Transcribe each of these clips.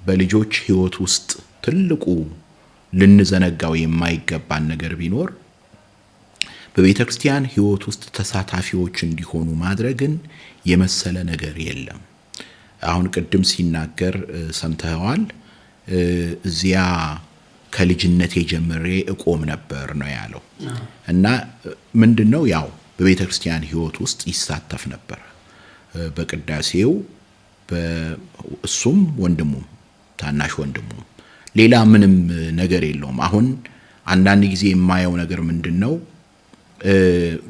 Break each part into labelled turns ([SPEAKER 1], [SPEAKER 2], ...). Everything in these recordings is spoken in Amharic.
[SPEAKER 1] በልጆች ሕይወት ውስጥ ትልቁ ልንዘነጋው የማይገባን ነገር ቢኖር በቤተ ክርስቲያን ሕይወት ውስጥ ተሳታፊዎች እንዲሆኑ ማድረግን የመሰለ ነገር የለም። አሁን ቅድም ሲናገር ሰምተኸዋል። እዚያ ከልጅነቴ ጀምሬ እቆም ነበር ነው ያለው። እና ምንድን ነው፣ ያው በቤተ ክርስቲያን ሕይወት ውስጥ ይሳተፍ ነበር። በቅዳሴው እሱም ወንድሙም ታናሽ ወንድሙም፣ ሌላ ምንም ነገር የለውም። አሁን አንዳንድ ጊዜ የማየው ነገር ምንድን ነው?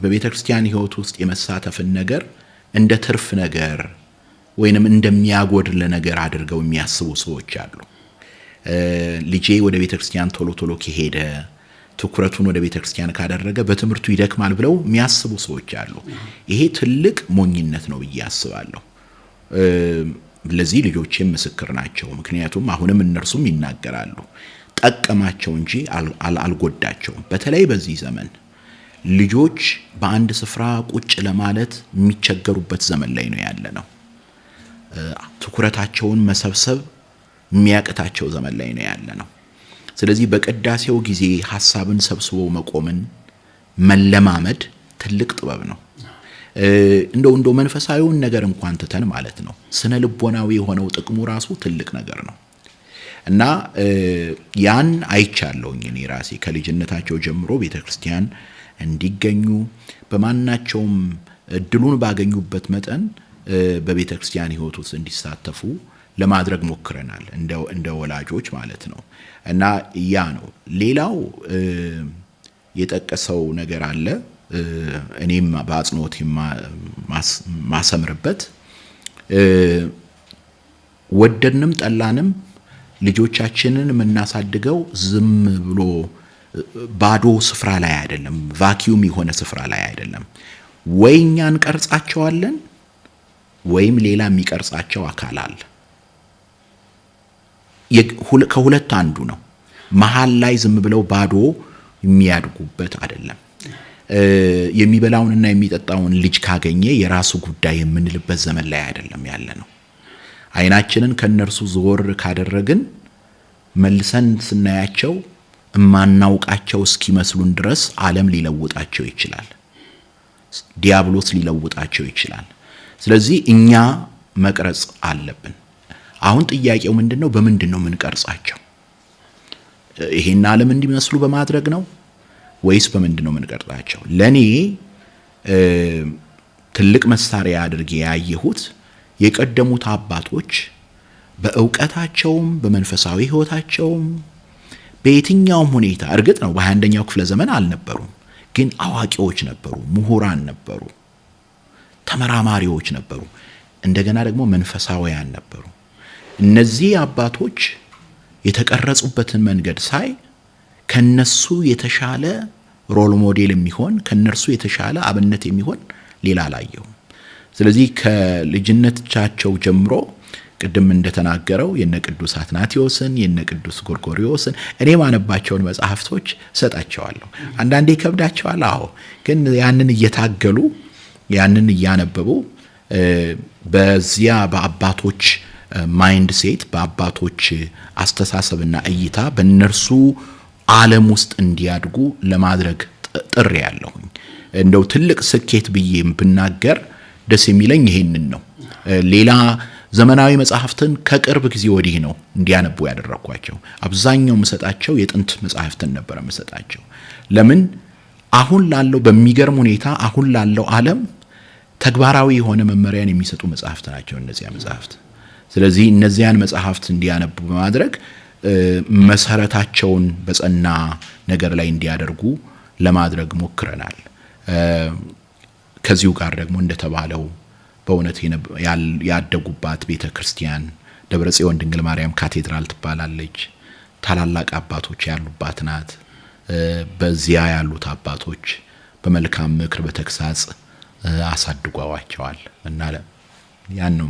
[SPEAKER 1] በቤተ ክርስቲያን ሕይወት ውስጥ የመሳተፍን ነገር እንደ ትርፍ ነገር ወይንም እንደሚያጎድል ነገር አድርገው የሚያስቡ ሰዎች አሉ። ልጄ ወደ ቤተ ክርስቲያን ቶሎ ቶሎ ከሄደ፣ ትኩረቱን ወደ ቤተ ክርስቲያን ካደረገ በትምህርቱ ይደክማል ብለው የሚያስቡ ሰዎች አሉ። ይሄ ትልቅ ሞኝነት ነው ብዬ አስባለሁ። ለዚህ ልጆቼም ምስክር ናቸው። ምክንያቱም አሁንም እነርሱም ይናገራሉ። ጠቀማቸው እንጂ አልጎዳቸውም። በተለይ በዚህ ዘመን ልጆች በአንድ ስፍራ ቁጭ ለማለት የሚቸገሩበት ዘመን ላይ ነው ያለነው። ትኩረታቸውን መሰብሰብ የሚያቅታቸው ዘመን ላይ ነው ያለነው። ስለዚህ በቅዳሴው ጊዜ ሀሳብን ሰብስቦ መቆምን መለማመድ ትልቅ ጥበብ ነው። እንደው መንፈሳዊውን ነገር እንኳን ትተን ማለት ነው፣ ስነ ልቦናዊ የሆነው ጥቅሙ ራሱ ትልቅ ነገር ነው። እና ያን አይቻለሁኝ እኔ ራሴ፣ ከልጅነታቸው ጀምሮ ቤተ ክርስቲያን እንዲገኙ፣ በማናቸውም እድሉን ባገኙበት መጠን በቤተ ክርስቲያን ሕይወት ውስጥ እንዲሳተፉ ለማድረግ ሞክረናል፣ እንደ ወላጆች ማለት ነው። እና ያ ነው። ሌላው የጠቀሰው ነገር አለ፣ እኔም በአጽንኦት ማሰምርበት፣ ወደድንም ጠላንም ልጆቻችንን የምናሳድገው ዝም ብሎ ባዶ ስፍራ ላይ አይደለም፣ vacuum የሆነ ስፍራ ላይ አይደለም። ወይ እኛ እንቀርጻቸዋለን ወይም ሌላ የሚቀርጻቸው አካል አለ። ከሁለት አንዱ ነው። መሀል ላይ ዝም ብለው ባዶ የሚያድጉበት አይደለም። የሚበላውንና የሚጠጣውን ልጅ ካገኘ የራሱ ጉዳይ የምንልበት ዘመን ላይ አይደለም ያለነው። አይናችንን ከእነርሱ ዞር ካደረግን መልሰን ስናያቸው እማናውቃቸው እስኪመስሉን ድረስ ዓለም ሊለውጣቸው ይችላል። ዲያብሎስ ሊለውጣቸው ይችላል። ስለዚህ እኛ መቅረጽ አለብን። አሁን ጥያቄው ምንድን ነው? በምንድን ነው የምንቀርጻቸው? ይሄን ዓለም እንዲመስሉ በማድረግ ነው ወይስ በምንድን ነው የምንቀርጻቸው? ለኔ ትልቅ መሳሪያ አድርጌ ያየሁት የቀደሙት አባቶች በእውቀታቸውም በመንፈሳዊ ሕይወታቸውም በየትኛውም ሁኔታ፣ እርግጥ ነው በ21ኛው ክፍለ ዘመን አልነበሩም፣ ግን አዋቂዎች ነበሩ፣ ምሁራን ነበሩ፣ ተመራማሪዎች ነበሩ፣ እንደገና ደግሞ መንፈሳውያን ነበሩ። እነዚህ አባቶች የተቀረጹበትን መንገድ ሳይ ከነሱ የተሻለ role model የሚሆን፣ ከነርሱ የተሻለ አብነት የሚሆን ሌላ አላየሁም። ስለዚህ ከልጅነታቸው ጀምሮ ቅድም እንደተናገረው የነ ቅዱስ አትናቴዎስን፣ የነ ቅዱስ ጎርጎሪዎስን እኔ ማነባቸውን መጽሐፍቶች እሰጣቸዋለሁ። አንዳንዴ ይከብዳቸዋል። አዎ፣ ግን ያንን እየታገሉ፣ ያንን እያነበቡ፣ በዚያ በአባቶች mindset፣ በአባቶች አስተሳሰብና እይታ፣ በእነርሱ ዓለም ውስጥ እንዲያድጉ ለማድረግ ጥሬያለሁኝ። እንደው ትልቅ ስኬት ብዬ ብናገር ደስ የሚለኝ ይሄንን ነው። ሌላ ዘመናዊ መጽሐፍትን ከቅርብ ጊዜ ወዲህ ነው እንዲያነቡ ያደረግኳቸው። አብዛኛው የምሰጣቸው የጥንት መጽሐፍትን ነበር የምሰጣቸው። ለምን? አሁን ላለው፣ በሚገርም ሁኔታ አሁን ላለው ዓለም ተግባራዊ የሆነ መመሪያን የሚሰጡ መጽሐፍት ናቸው እነዚያ መጽሐፍት። ስለዚህ እነዚያን መጽሐፍት እንዲያነቡ በማድረግ መሰረታቸውን በጸና ነገር ላይ እንዲያደርጉ ለማድረግ ሞክረናል። ከዚሁ ጋር ደግሞ እንደተባለው በእውነት ያደጉባት ቤተ ክርስቲያን ደብረ ጽዮን ድንግል ማርያም ካቴድራል ትባላለች። ታላላቅ አባቶች ያሉባት ናት። በዚያ ያሉት አባቶች በመልካም ምክር በተግሳጽ አሳድጓዋቸዋል እና ያን ነው።